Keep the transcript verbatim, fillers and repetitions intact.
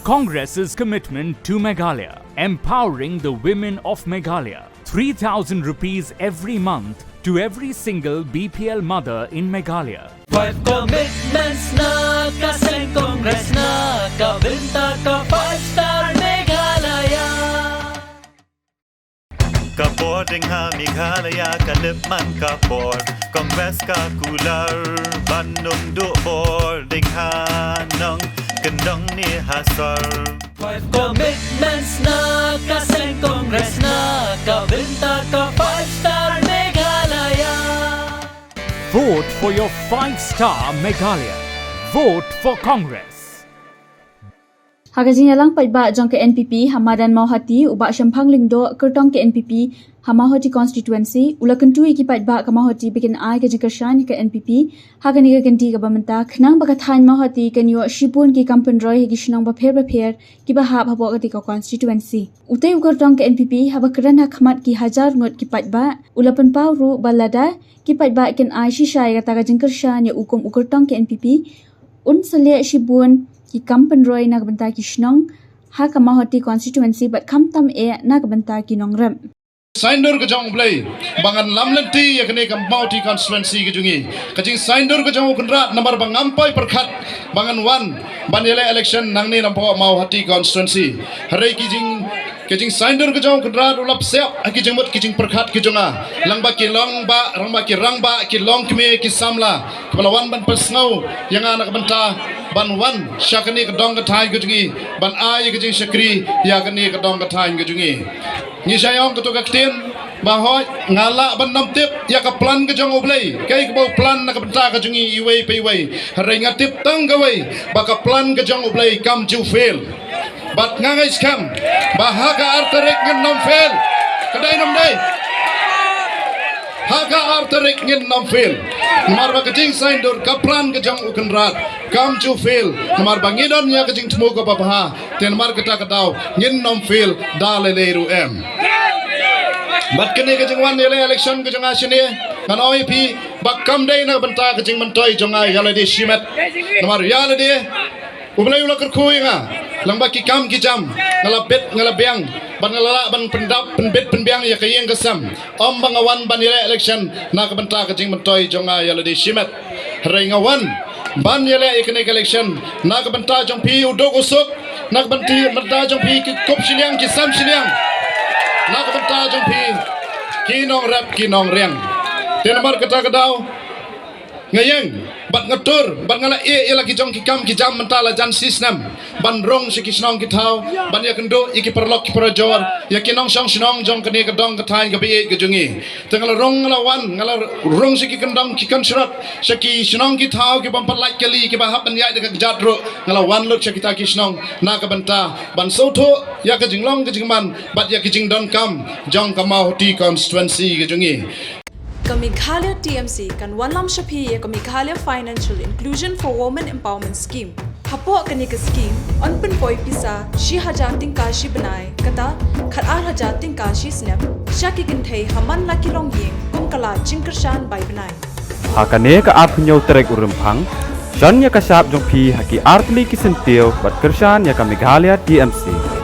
Congress's commitment to Meghalaya, empowering the women of Meghalaya. Three thousand rupees every month to every single B P L mother in Meghalaya. Five commitments na ka seng Congress na ka bynta ka five star Meghalaya. Ka bor ding ha Meghalaya ka lip man ka bor. Congress ka kular ban nung duh bor ding ha nong kyndong ne ha sor. Five commitments na ka seng Congress na ka bynta ka five star Meghalaya. Vote for your five star Meghalaya. Vote for Congress. Ha ka jingïalang paidbah jong ka N P P ha madan Mawhati, u Bah Shemphang Lyngdoh, kyrtong ka N P P ha Mawhati constituency, u la kyntu ïa ki paidbah ka Mawhati ba kin ai ka jingkyrshan ïa ka N P P ha kane ka kynti kaba mynta, khnang ba ka thaiñ Mawhati kan ïoh shibun ki kam pynroi ha ki shnong bapher bapher kiba hap hapoh kata ka constituency. Utei u kyrtong ka N P P, haba kren ha khmat ki hajar ngut ki paidbah, u la pynpaw ruh ba lada ki paidbah kin ai shisha ïa kata ka jingkyrshan ïa u kum u kyrtong ka N P P, un sa leh shibun ki kam pynroi na ka bynta ki shnong ha ka Mawhati constituency bad khamtam eh na ka bynta ki nongrep. Saindur ka jong U Blei ba ngan lam lynti ïa kane ka Mawhati constituency ka jong ngi. Ka jingsaidur ka jong U Kynrad namar ba ngam poi pyrkhat ba ngan wan ban ïaleh election nangne na Mawhati constituency. Hynrei ki jing, ka jingsaidur ka jong U Kynrad u la psiap ha ki jingmut ki jingpyrkhat ki jong nga. Lang ba ki long ba, lang ba ki rangbah, ki long kmie, ki samla kiba la wan ban pynsngew ïa nga na ka bynta ban wan sha kane ka dong ka thaiñ ka jong ngi ban ai ïa ka jingshakri ïa kane ka dong ka thaiñ ka jong ngi. Ngi shah ong kato ka ktien ba hooid nga lah ban nym tip ïa ka plan ka jong U Blei, kaei kaba u plan na ka bynta ka jong ngi iwei pa iwei. Hynrei nga tip tang kawei ba ka plan ka jong U Blei kam ju fail. Bad nga ngeit skhem ba ha ka ar tarik ngin nym fail. Ka dei ne ym dei? Ha ka ar tarik ngin nym fail. Namar ba ka jingsaidur ka plan ka jong U Kynrad kam ju fail. Namar ba ngi don ïa ka jingthmu kaba bha. Te namar kata ka daw ngin nym fail da lei lei ruh em. Bad kane ka jingwan ïaleh election ka jong nga shane, ngan ong ïa phi ba kam dei na ka bynta ka jingmyntoi jong nga ïa lade shimet. Namar ïa lade U Blei u la kyrkhu ïa nga, lang ba ki kam ki jam nga la bit nga la biang bad nga la lah ban pyndap pynbit pynbiang ïa ka ïing ka sem. Ym ba nga wan ban ïaleh election na ka bynta ka jingmyntoi jong nga ïa lade shimet. Hynrei nga wan ban ïaleh ïa kane ka election na ka bynta jong phi u duk u suk, na ka bynta, bynta jong phi ki kup shiliang ki sem shiliang, na ka bynta jong phi ki nongrep ki nongriang. Te namar kata ka daw nga ïeng bad nga tur bad nga la ïeh ïa la ki jong ki kam ki jam mynta la jan shisnem ban rung sha ki shnong ki thaw, ban ïakynduh ïa ki paralok ki parajor, ïa ki nongshong shnong jong kane ka dong ka thaiñ kaba ïeit ka jong ngi. Te nga la rung nga la wan, nga la rung sha ki kyndong ki kynshrot, sha ki shnong ki thaw ki bym pat lait kali kiba hap ban ïaid da ka kjat ruh, nga la wan lut sha kita ki shnong na ka bynta ban sngewthuh ïa ka jinglong ka jingman bad ïa ki jingdonkam jong ka Mawhati constituency ka jong ngi. Ka Meghalaya T M C kan wanlam sha phi ïa ka Meghalaya Financial Inclusion for Women Empowerment Scheme. Hapoh kane ka scheme, yn pynpoi pisa shi hajar tyngka shi bnai, kata khat ar hajar tyngka shi snem, sha ki kynthei ha man la ki longïing, kum ka lad jingkyrshan bai bnai. Ha kane ka arphew hynñiew tarik u Rymphang, shon ïa ka shap jong phi ha ki artylli ki syntiew bad kyrshan ïa ka Meghalaya T M C.